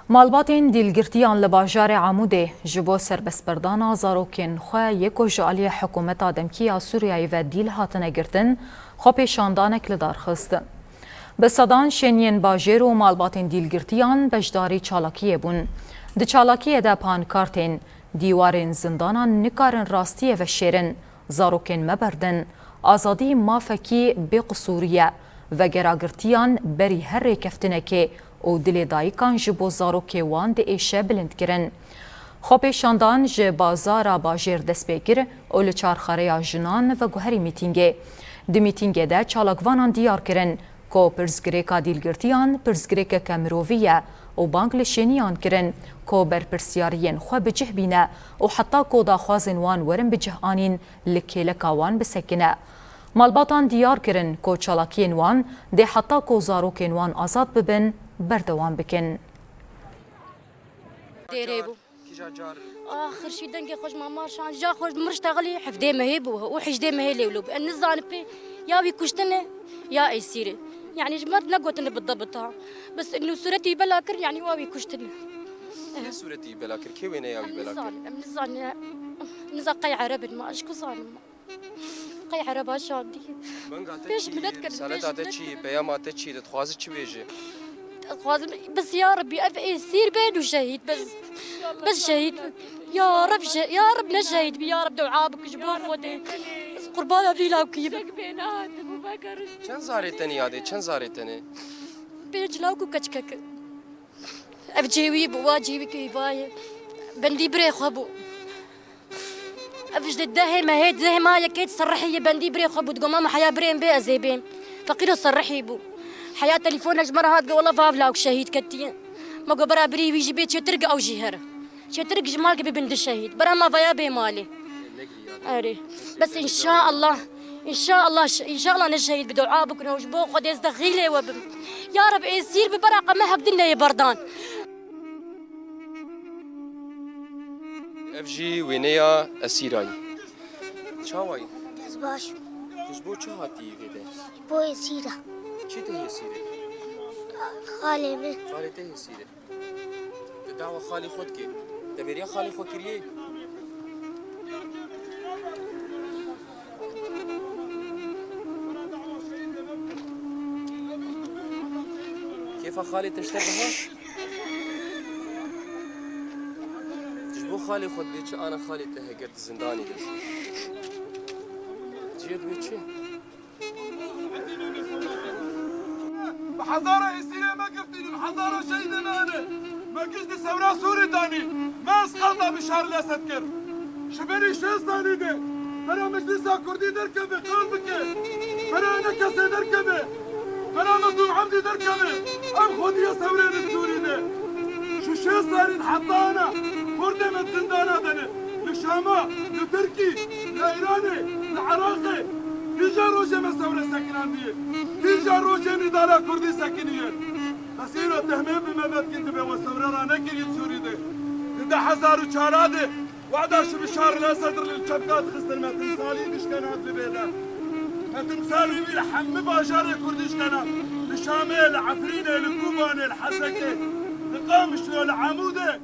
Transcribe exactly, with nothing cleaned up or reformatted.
Malbatên dîlgirtiyan li bajarê Amûdê ji bo serbestberdana zarokên xwe yê ku ji aliyê hikûmeta demkî ya Sûriyeyê ve dîl hatine girtin, xwepêşandanek li dar xist. Bi sedan şêniyên bajêr û malbatên dîlgirtiyan beşdarî çalakiyê bûn. Di çalakiyê de pankartên "Dîwarên zindanan nikarin rastiyê veşêrin", "Zarokên me berdin", "Azadî mafekî bêqisûrî ye", "Vegera girtiyan berî her rêkeftinekê" û "Dilê dayikan ji bo zarokê wan diêşe" bilind kirin. Xwepêşandan ji bazara bajêr dest pê kir û li çarxareya jinan veguherî mîtîngê. Di mîtîngê de çalakvanan diyar kirin ku pirsgirêka dîlgirtiyan pirsgirêkeke mirovî ye û bang li şêniyan kirin ku berpirsyariyên xwe bi cih bîne û heta ku daxwazên wan werin bi cih anîn, li kêleka wan bisekine. Malbatan diyar kirin ku çalakiyên wan dê heta ku zarokên wan azad bibin, berdewam bikin. Dêrê bû. Kîja car? Axir şî dengê xwe ji ma marşan, ja xwe ji mir ştexilî hevdê mehê bû û hejdê mehê lêwlo bû. Em nizanin pê ya wî kuştin e, ya êsîr e. Yanî ji me negotine bi debita. Bes inu sûretî bela kir, yanî wa wî kuştin e. Kê sûretî bela kir? Kê wêneya wî bela kir? Em nizanin, em nizanin. Niza qey Ereb in ma, ji ku zanim ma? Qey Ereba şandî. Benga te Pêş çi, milet kevin, risaleta pêş te milet çi, kevin. Peyama te çi, dixwazi çi bêje? Dixwazim, bes ya Rebî, ev êsîr bên û şehîd, bes, bes şehîd. Ya Reb, şe-, ya Reb ne şehîd bî, ya Reb dua bik ji bo Xwedê. Ez qurbana vî lawkî bim. Çend zarê tenê yadê, çend zarê tenê? Pênc lawk û keçkek. Ev cihê wî bû, wa cihê wî keyvayê. Bendî birê xwe bû. Ev ji dehê mehê, dehê ma yekê diserrihî yê bendî birê xwe bû. Digo, "Mama, heya birê min bê, ez ê bêm." Feqîro serrihî bû. Heya telefona ji me re hat, go, "Wela vav lawk şehîd ketiye." Me go, "Bera birî wî jî bê çêtir ge ew jî here. Çêtir ge ji mal ge bibin di şehîd. Bera ma vaya bê malê." Erê. Bes înşaallah, înşaallah, înşaallah ne şehîd bi dua bikin û ji bo Xwedê ez dexîlê we bim. Ya Reb êsîr bi bera qe me hevdin neyê berdan. Ev jî wêneya esîra yî. Çawa yî? Ez baş. Tu ji bo çi hatî vê de? Bo êsîra. Kî te hêsîr e? Xalê min. Xalê te hêsîr e. Te dawa xalê xwe dikê. Te bêriya xalê xwe kiriye? Kêfa xalê te ji te dihat? Ji bo xalê xwe dibê çi ana xalê te hege di zindanê de? Cihê dibê çi? Bi hezara êsîrê me girtî, bi hezara şehîdê me hene. Me giş di sewra Sûrî danî. Me esqata Bişar el-Esed kir. Ji berî şêst salî de bera Meclisa Kurdî derkeve, qal bike. Bera ne kesê derkeve. Bera Mezlûm Ebdî derkeve. Ev xwediya sewrê li Sûrî de. Ji şêst salî heta ana Kurdê me zindana de ne. Li Şama, li Tirkî, li Îranê, li Iraqê, kîja rojê me sewre sekinandiye? Kîja rojê nîdara Kurdî sekiniye? Bes îro tehmê bi me vedikin dibe we sewre ranekirî Sûrî de. Di du hezar û çar de wada ji Bişar el-Esed re li çepka dixistin me timsalî dişkena dibê de. Me timsalî wî li hemî bajarê Kurdî dişkena. Li Şamê, li Efrînê, li Kobanê, li Hesekê, li Qamişlo, li Amûdê.